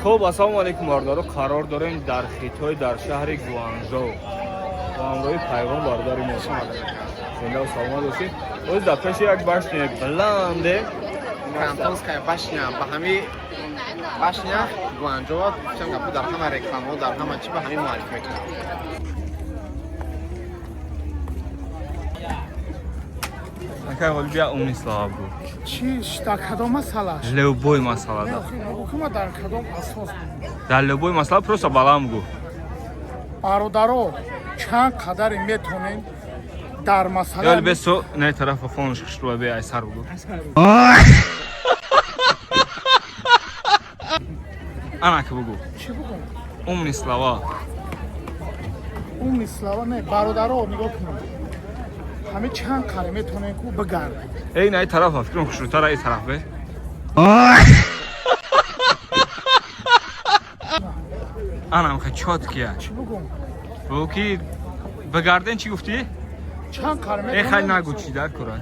Хуб, ассалому алайкум бародаро, қарор дорем дар Хитой, дар шаҳри Гуанжоу. Бо ҳамроҳи Пайғом бародари мо. Зинда ва саломат бошед. Оз дар пеши як башня баланде. Кантонская башня, ба ҳами башня Гуанжоу гуфтам гапу дар ҳама рекламаҳо, дар ҳама чӣ ба ҳамин муаррифӣ мекунам. Акай Ғолиб, я умный слова бугӯ. Чӣ, дар кадом масъалаш? Любой масъала да. Бигӯ ки ма дар кадом асос. Дар любой масъала просто баланд бугӯ. Бародаро, чанд қадаре метонем дар масъала. Ёли бесо не тарафа фонш хушрӯ бе ай сар бугӯ. Ана ки бугӯ. Чӣ бигӯм? Умный слова. Умный слова не, бародаро, нигоҳ кунед. Ҳамин чанд қаре метонем ку бигардем. Эй, на тарафа фикрам хушрӯтар ай тараф бе. Анам хе чёткия. Чӣ бигӯм? Бу ки бигарден чӣ гуфтӣ? Чанд қаре Э, хай метонем. Нагӯ чӣ дар кора.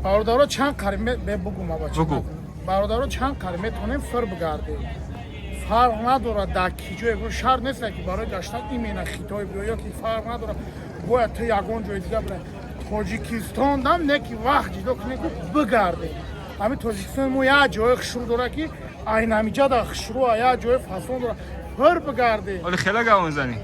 Бародаро, чанд қари бигӯм аба чӣ? Бугӯ. Бародаро, чанд қари метонем фир бигардем. Фарқ надорад дар ки ҷое, шарт нест ки барои гаштан именно Хитой биё ё ки фарқ надорад, бояд ту ягон ҷои дига бира. Тоҷикистон дам не ки вақт ҷидо кунем ки бигардем. Ҳамин Тоҷикистони мо як ҷои хушрӯ дорад ки айнамиҷа да хушрӯ, як ҷои фасон дорад. Фир бигардем. Оли хела гап мезанӣ.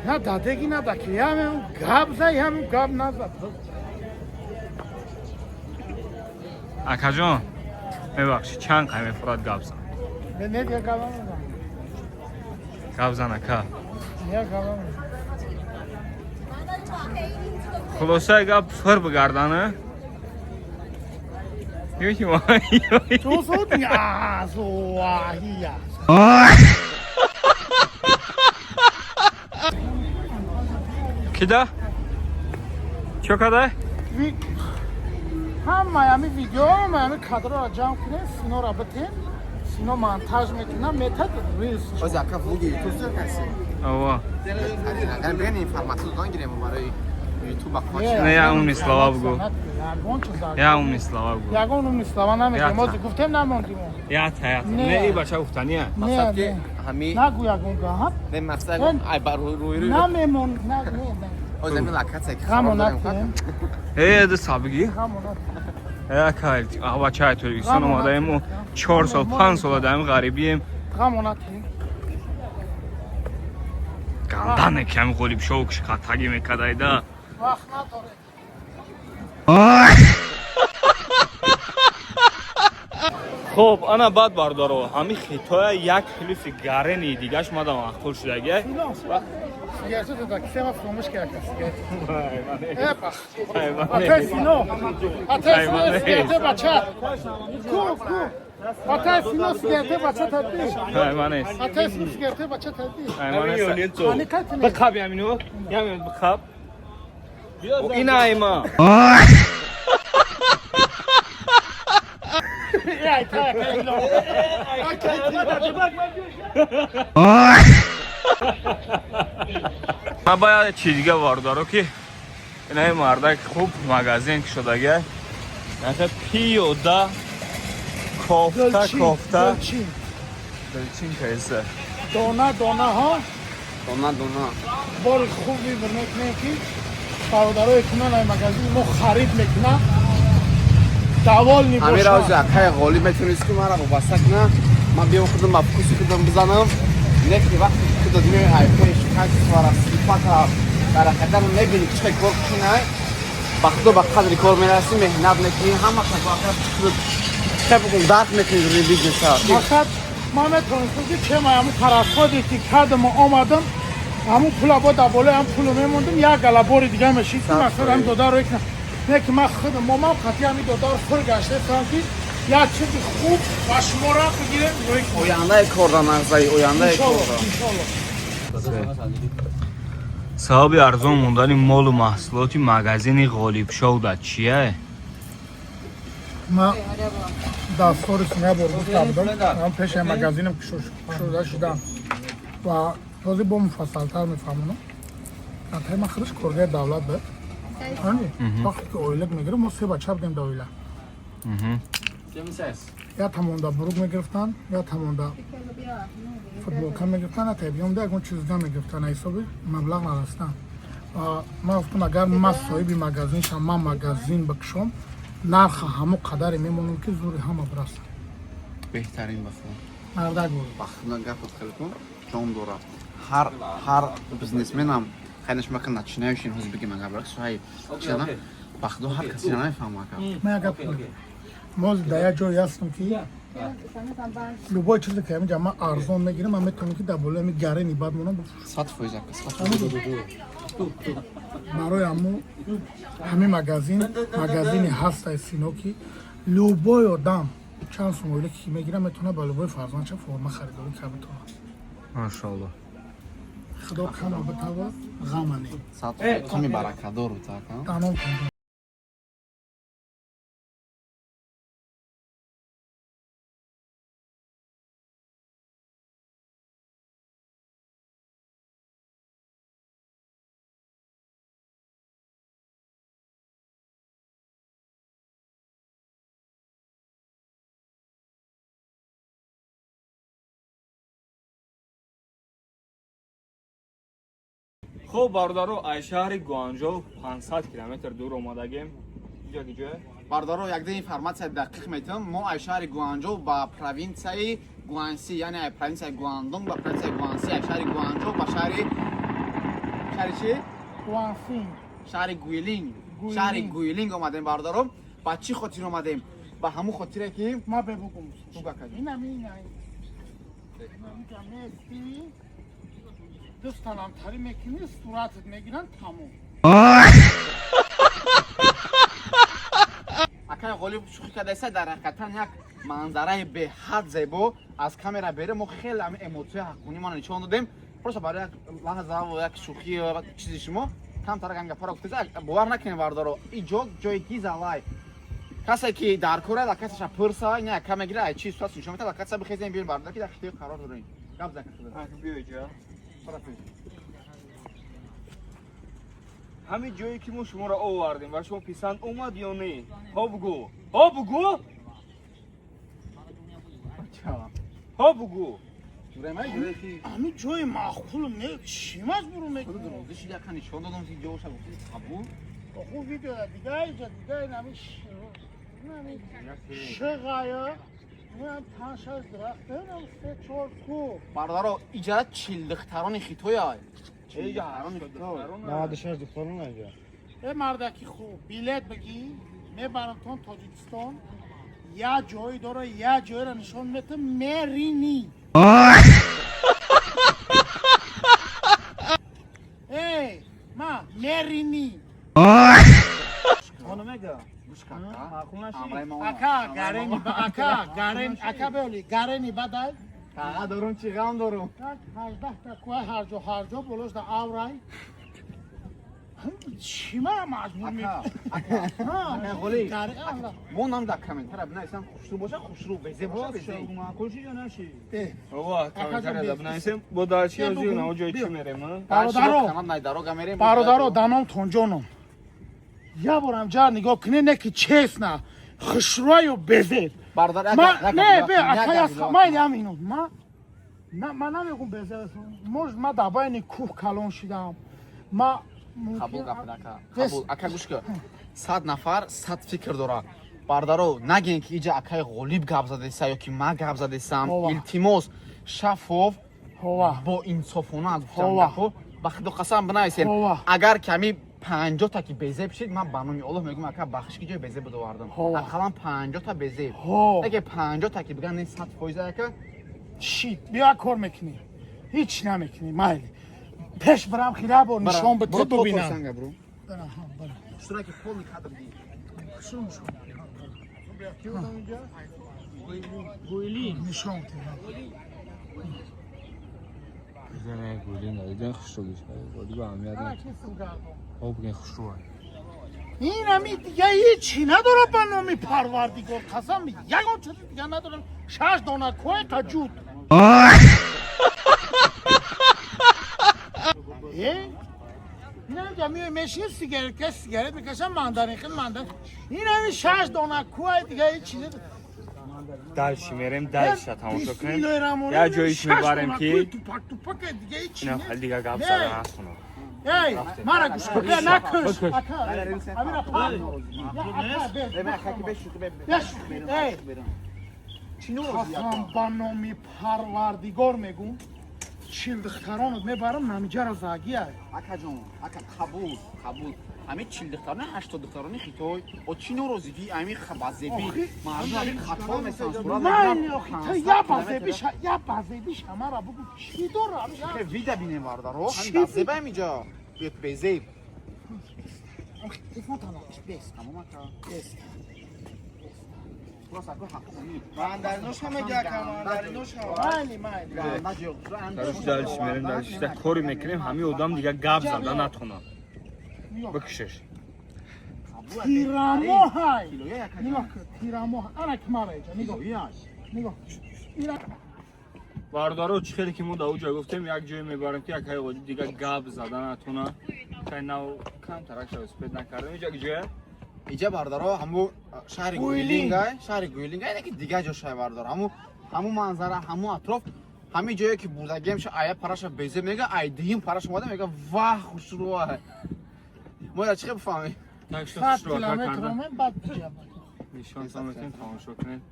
На дадеги на даки, ҳамин гап зад, ҳамин гап назад. Акаҷон, мебахшӣ, чанд қай мефурад гап зан. Не, я гап намезанам. Гап зан, ака. Я гап намезанам. Хулосаи гап фир бигардана. Ёки ма. 就说你啊，说啊，哎呀。 Кида? Чё када? Ҳамаи ҳами видео, ҳамаи ҳами кадрҳоро ҷамъ кунем, Синора битем, Сино монтаж мекунам, метад рилс. Оз ака влоги ютуб сир каси. Ова. Агар бигӯен информатсия додан гирем барои ютуб ба Не, я умный слова бугӯ. Ягон чиз. Я умный слова бугӯ. Ягон умный слова намегӯем. Ята. Ҳозир гуфтем, намондим. Ята, ята. Не. Не, и бача гуфтания. Не, мақсад ки не. ҳами Нагӯ ягон гап. не мақсад Не. ай ба рӯи рӯи Намемон, не, не, не. Оз ҳами локатсия ки Ғамо қарор дорем. накунем. Э, ду сабги. Ғамо накунем. Э, ака, а бачаи Тоҷикистон Ғамо омадаем мо накунем. 4 сол, 5 сола даем ғарибием. Ғамо накунем. Гандане ки ҳами Ғолиб шоу катаги мекардайда. Вақт надорем. Хоб, ана баъд бародаро, ҳами Хитоя як плюси гарени дигаш мадам маъқул шудагия. Сино, сигарета да кисема фуромӯш карда сигарета. Эпа. Атай Сино. Атай Сино сигарета бача. Ку, ку. Атай Сино сигарета бача тади. Айманес. Атай Сино сигарета бача тади. Айманес. Ани катне. Бихаб ямино, ямино бихаб. Ина айма. Ай, та, кайло. Акай, Ман бояд чи дига бародаро ки инаи мардак хуб магазин кушодагия. Наха пиёда кофта кофта. Дилчин. Дилчин кайса. Дона дона ҳо. Дона дона. Бори хуб выбор мекунем ки бародарое ки ман ай магазини мо харид мекунам довольный Ҳамин равзи бошанд. Акаи Ғолиб метавонист ки мара вобаста кунам, ман биём худам ба вкуси худам бизанам, не ки вақте ки худо дими ай пеш качествора, сифата дар ҳақиқатан мебини ки чӣ кор кинай, ба худо ба қадри кор мерасӣ, меҳнат мекунӣ, ҳамаша чӣ бигӯм, дарк мекунӣ рӯи бизнеса. Мақсад ман метавонистам ки чема ҳамун тарафходе ки кардам омадам, ҳамун пула бо дар болои ҳам пулу мемондум, як гала бори дига мешид ки мақсад ҳамин додаро кунам. Не ки ман худам момам қатъи ҳамин додаро фур гаштаистам ки як чизи хуб ба шуморо бигирем, рӯй кунем. Ояндаи кор дар нағзаи ояндаи Иншолло, кор. иншолло. Сабаби арзон мондани молу маҳсулоти магазини Ғолибшоу дар чия? Ман дар сторис як бор гуфта будам, ман пеши магазинам кушода шудам ва Ҳозир бо муфассалтар мефаҳмонам. Атай ман худаш коргари давлат буд. Фаҳмидӣ? Вақте ки оилак мегирифт, мо се бача будем дар оила. Я тамонда бурук мегирифтанд, я тамонда футболка мегирифтанд, я табиёмда ягон чиз дига мегирифтанд, ҳисоби маблағ нарасидан. Ман гуфтам, агар ман соҳиби магазин шам, ман магазин бикушом, нарха ҳамо қадаре мемонам, ки зури ҳама бирасад. Беҳтарин бафо. Мардак буд. Бахтна гапот хеле кун, ҷон дорад. Ҳар бизнесменам хайнаш мака начинающий ҳозир бигем, агар барак суҳай чизана бахдо ҳар каси намефаҳма ака. Ман як гап мегӯям. Мо дар як ҷое ҳастем, ки любой чизе ки ҳаминҷа ман арзон мегирам, ман метавонам, ки дар болои ҳамин гарени бад монам, бифурӯшам. 100% ака, 100%. Барои ҳамун ҳамин магазин, магазини ҳастай сино, ки любой одам чанд сум оила ки мегирам, метавонад ба любой фарзандша форма харидорӣ кард метавонад. Машоалло. Худо кама битава, ғама не. 100% ками баракадор буд ака. Тамом кун. Хуб, бародаро, аз шаҳри Гуанҷоу 500 километр дур омадагем. Инҷа ки ҷое? Бародаро, якда информатсия дақиқ метавам. Мо аз шаҳри Гуанҷоу ба провинсияи Гуанси, яъне аз провинсияи Гуандонг ба провинсияи Гуанси, аз шаҳри Гуанҷоу ба шаҳри чи? Гуансин. Шаҳри Гуилинг. Гуилинг. Шаҳри Гуилинг омадем, бародаро. Ба чӣ хотир омадем? Ба ҳамун хотире ки Ма бебугум. Буг ака. Инам ина. Инҷа мести. Дӯстанамтарӣ мекунӣ, суратат мегиранд, тамом. Акай Ғолиб шӯхӣ кардаиста, дар ҳақиқатан як манзараи беҳад зебо аз камера бере. Мо хеле ҳамин эмоцияи ҳаққонимонро нишон додем. Просто барои як лаҳза ва як шӯхӣ ва чизи шумо камтар ҳам гапаро гуфтеса, бовар накунем, бародаро, ин ҷо ҷои гизалай. Касе ки дар кор аст, касаша пурса, ин яка мегира, ай чи сурат нишон метад, каса бихезем, биёем, бародар, ки дар хитои қарор дорем. Гап зака шуда. Биё иҷа. Ҳамин ҷое ки мо шуморо овардем, ба шумо писанд омад ё не? Ҳо бугӯ, ҳо бугӯ, ҳо бугӯ. Ҳамин ҷои маъқул не, чӣ маҷбуру мекунӣ? Яка нишон додам, ки ҷоша гуфти қабул. Оху видео дига иҷа дига инами шиғая, инам панҷ шаш дарахта, инам се чор кӯҳ. Бародаро, иҷара чилдухтарони хитой ай. Чилдухтарони хитой. 96 духтарон инҷа. Э мардаки хуб, билет бигӣ, мебарам тон Тоҷикистон, як ҷое дора, як ҷоеро нишон метам, меринӣ. Эй, ма меринӣ. Ака гарени, ака гарен, ака беоли гарени бадай. Таға дорум, чӣ ғам дорум. Так 18 та кӯҳ, ҳарҷо ҳарҷо болош да аврай. Чӣ ма маҷбур мекунӣ? Ака Ғолиб, мо нам дар комментария бинависам, хушрӯ боша, хушрӯ, безеб боша, безеб. Ова, комментария бинависем. Бо дар чи озир на ҷои чӣ мерем, а? Бародаро, Канал найдарога мерем. Бародаро, даном тонҷоном. Я борам ҷар нигоҳ кунед, не ки честно, хушрӯю безеб. Бародар, Ма не, бе, ака яс, ма ин минут. Ма на, ма намегум безеб. Может, ма дар байни кӯҳ калон шидам. Ма Қабул гап, ака. Қабул. Ака, гӯш кун. 100 нафар 100 фикр дора. Бародаро, нагем ки иҷа акаи Ғолиб гап задеса ё ки ман гап задесам. Ова. Илтимос, шаффоф, Ҳова. бо инсофона гуфтам Ова. гапҳо. Ба худо қасам, бинависем. Ова. Агар ки ҳами 50 та ки безеб шид, ман ба номи Оллоҳ мегӯям, ака, бахш ки ҷои безеб бидовардам. Ова. Ақаллан 50 та безеб. Ҳо. Аге 50 та ки биган, не, 100% ака. Шит, биё, кор мекунӣ. Ҳеч намекунӣ, майли. Пеш барам, хира бор нишон бите, бубинам. Бро. Бара, ҳа, бара. Шура ки полный кадр ди. Шур нишон. Нишон бите. Зане гулин, айден хушрӯ ғолиб аҳамият Ана кисм гардон. Ҳо буген, хушрӯ. Ин ҳами дига ҳечи надорад, ба номи Парвардигор қасам, ягон чизи дига надорам. Шаш дона кӯҳ қаҷуд. Инам миёй мешини, сигарет каш, сигарет мекашам, мандарин хел мандарин. Ин ҳами шаш дона кӯҳай, дига ҳеҷ чизе. Дальше мерем, дальше тамошо кунем. Як ҷоиш мебарем, ки Тупак тупак, дига ҳеҷ ина чизе. хеле дига гап зада натонам. Эй, мара гӯш кун, бия, накуш. Бикуш. Ака, амира пар. Я, ака, бе. Я шӯхӣ, эй. Қасам ба номи Парвардигор мегум, 40 духтаронат мебарам, намиҷара загия. Акаҷон, ака, қабул, қабул. Ҳами 40 духтарони, 80 духтарони Хитой, о чӣ норозигӣ, ами базебӣ мардум ами хатор месанад, сурат. Майли, охи, ту я базебиша, я базебиша, мара бугу, чӣ дора? Вида бинем, бардаро, ҳами Чӣ? Базеба ҳамиҷа безеб. Телефон танаш бес. Тамом, ака. Бес. Хулос, ака, ҳаққонӣ. Мандаринош ҳама ака, мандаринош ҳама. Майли, майли. Дальше, дальше мерем, дальше кори мекунем, ҳами одам дига гап зада натонад. Бикушеш. Тирамоҳай, нигоҳ кун, тирамоҳ, ана ки мара иҷа нигоҳ, нигоҳ. Ира. Бародаро, чӣ хеле ки мо дар ӯ ҷо гуфтем, як ҷое мебарем, ки як ҳайвони дига гап зада натона. Кай нав камтарак успеть накардем. Иҷа ҷоя? Иҷа, бардаро, ҳаму шаҳри Гуйлинг. Гуйлинга, шаҳри Гуйлинга, ине ки дига ҷо шай, бардар, ҳаму манзара, ҳаму атроф, ҳами ҷое ки бурдагиам ша, ая параша безеб мега, ай дигим параша омада мега, ваҳ, хушрӯа. Мо ира чӣ хел бифаҳмем? Так что 100 хушрӯ километр карда. омем, баъд биҷа. Нишонтон метавонед, тамошо кунед.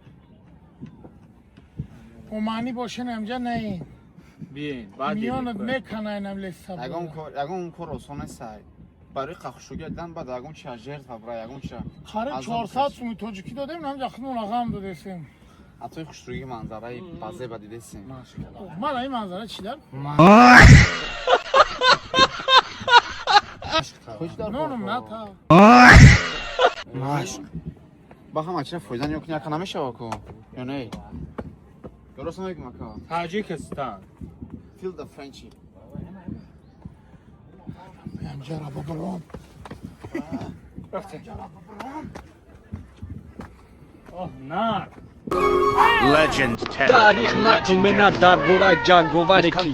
Оманӣ бошен, амҷа наин. Биен, баъд Миёнат дидем. меканаинам леса. Ягон кор, ягон кор осон нест, барои қахушугӣ дидан баъд ягон чия жертва бира, ягон чия. Қариб Азоб. 400 суми тоҷикӣ додем, намҷа худмон ағам додесем. Атои хушрӯгии манзараи базеба дидесем. Мана ин манзара чӣ дар? Нонум ната. Машқ ба ҳама чира фоида ниё куни, ака, намешава ку ё не? Дуруст намегум, ака? Таҷикистан. Feel the friendship. Амҷара бобаром. Рафтем. Оҳ, нар. Таърих нақл менад дар бораи ҷанговаре, ки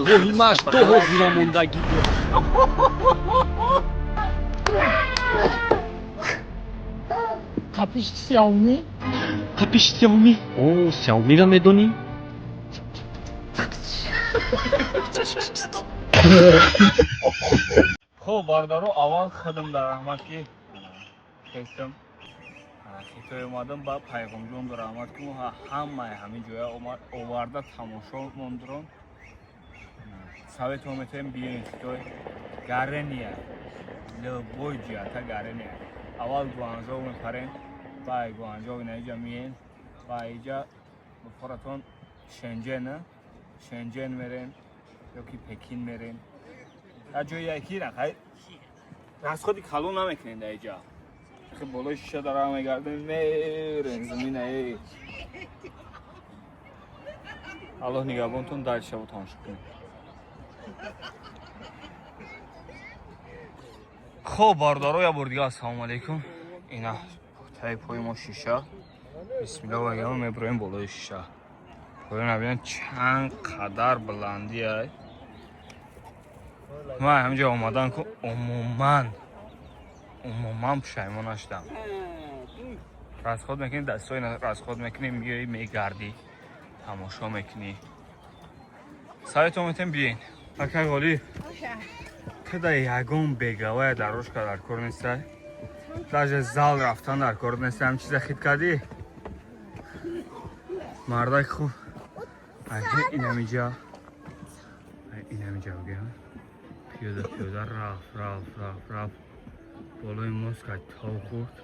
воҳимааш то ҳозира мондагӣ дорад. Қапиш Сяоми. Қапиш Сяоми? О, Сяомиро медонӣ? Хуб, бародаро, аввал худам дар раҳмат, ки хестам, Хитой омадам, ба Пайғомҷон дар раҳмат, ки мо ҳамаи ҳамин ҷоя оварда тамошо мондурон. Советҳо метавем, биёен Хитой, гарения, любой ҷиҳата гарения. Аввал Гуанжоу мепарем, баъд Гуанжоу ина иҷа миен, ба иҷа бухоратон Шенҷен, Шенҷен мерем ё ки Пекин мерем, як ҷои яки рақай расходи калон намекунем. Дар иҷа хе болои шиша дара мегардем, мерем замина. Эй, Аллоҳ нигаҳбонтон, дар шабо тамошо кунем. Хоб, бародаро, як бор дига ассалому алайкум. Ина таи пои мо шиша, бисмилла вагама, меброем болои шиша. Поён бибинем, чанд қадар баландиай. Ман ҳаминҷо омадан ку умуман пушаймон нашудам. Расход мекунӣ, дастҳои расход мекунӣ, миёӣ, мегардӣ, тамошо мекунӣ. Советон метем, биёин. Акай Ғолӣ, када ягон бегавая дорожка дар кор нестай, даже зал рафтан дар кор нестай. Ҳам чиза хит кардӣ, мардак. Хуб, инамиҷа, инамиҷа бигӯям, пиёда пиёда рафт, рафт, рафт, рафт, болои мост ка тов хӯрд.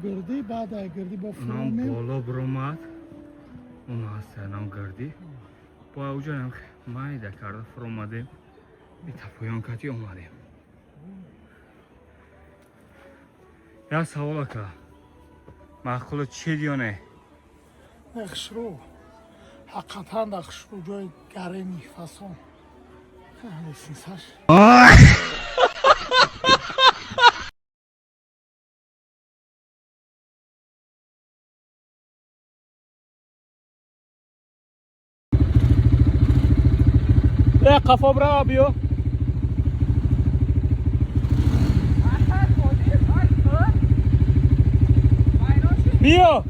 Гирдӣ, баъд ай гирдӣ бо Нам фуромем. Боло биромад, он ҳаста нам гирдӣ, бо уҷаям майда карда фуромадем, бита поён кати омадем. Як савол, ака, маъқуло чӣ диёне? Хушрӯ, ҳақиқатан да хушрӯ, ҷои гарени фасон лесинсаш. Э, қафо бирава, биё. Биё.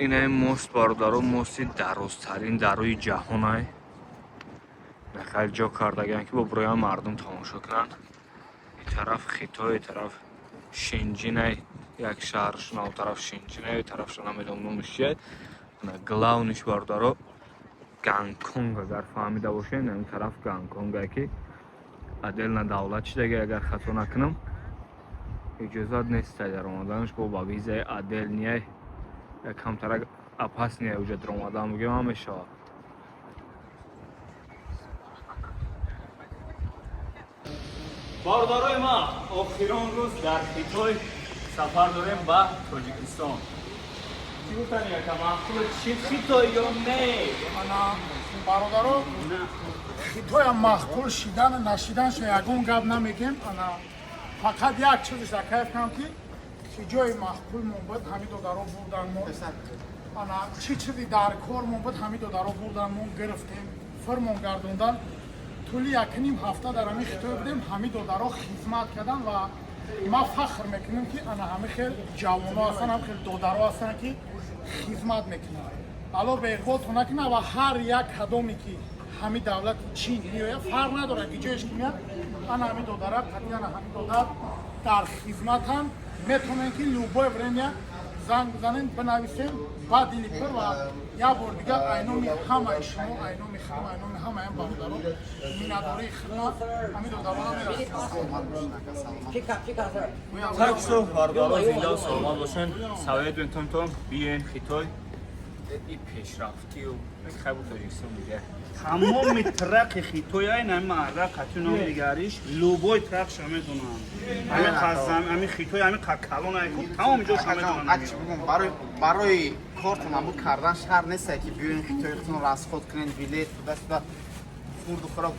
Инаи мост, бародаро, мости дарозтарин дар рӯи ҷаҳонай. Нахал ҷо кардагиан, ки бо бироям мардум тамошо кунанд. И тараф Хитой, и тараф Шенҷинай, як шаҳршон, ав тараф Шенҷинай, и тарафша намедонам номиш чия. Главный ш, бародаро, Гонконг. Агар фаҳмида бошед, ин тараф Гонконгае, ки отдельно давлат шидаги, агар хато накунам, иҷозат нестай дар омаданаш бо ба визаи отдельный ай. Камтарак опасный уҷа даромадан бигем ҳам мешавад. Бародарои ман, охирон рӯз дар Хитой, сафар дорем ба Тоҷикистон. Чӣ гуфтани, яка маъқул чӣ, Хитой ё не? Ана, бародаро, Хитоя маъқул шидану нашиданша ягон гап намегем. Ана, фақат як чизеша кайф кунам, ки ки ҷои маъқулмон буд, ҳамин додаро бурдан мо. Ана, чӣ чизи дар кормон буд, ҳамин додаро бурдан мо, гирифтем, фирмон гардондан. Тӯли якним ҳафта дар ҳамин Хитой будем, ҳамин додаро хизмат кардан ва ман фахр мекунам, ки ана ҳамин хел ҷавоно ҳастанд, ҳамин хел додаро ҳастанд, ки хизмат мекунанд. Алло беиқболтон накунад ва ҳар як кадоме, ки ҳамин давлати Чин меояд, фарқ надорад ки ҷоеш ки меяд, ана ҳамин додара қатъи, ана ҳамин додар дар хизматанд. Метавонем, ки любое время занг бизанем, бинависем ба дили пур. Ва як бор дигар айноми ҳамаи шумо, айноми худам, айноми ҳамаи бародаро миннатдории худма ҳамин додарона мерасем. Так что, бародаро, зинда саломат бошен. Советуем тон, биёен Хитой и пешрафтию хайбу Тоҷикистон дига. Тамоми трақи Хитоя ин ҳами маҳра қатъи ном дигариш, любой трақша медонам. Ҳами қазам, ҳами Хитой, ҳами калон айку, тамоми ҷоша медонам. Акчи бигум, барои кортон набуд кардан шарт нест, ки биёен Хитои, худтон расход кунен билет даста, хурду хӯрок.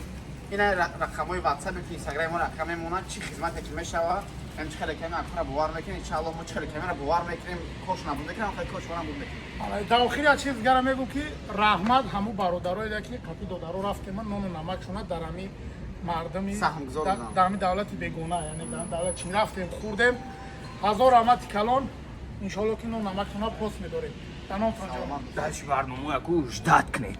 Ина рақамҳои ватсапе ки инстаграми мо рақам мемонад, чӣ хизмате ки мешава, ҳам чӣ хеле ками акора бовар мекунем, иншаалло мо чӣ хеле камера бовар мекунем, корш набуд мекунем, хеле корш набуд мекунем. Дар охир як чиз дигара мегӯм, ки раҳмат ҳамун бародарое, ки қати додаро рафтем, нону намакшона дар ҳами мардуми Саҳмгузор буданд. Дар ҳами давлати бегона, яъне дар давлати Чин рафтем, хӯрдем. Ҳазор раҳмати калон. Иншоалло, ки нону намакшона пост медорем. Дар номтон ҷон. Дальше барномао яку ждать кунед.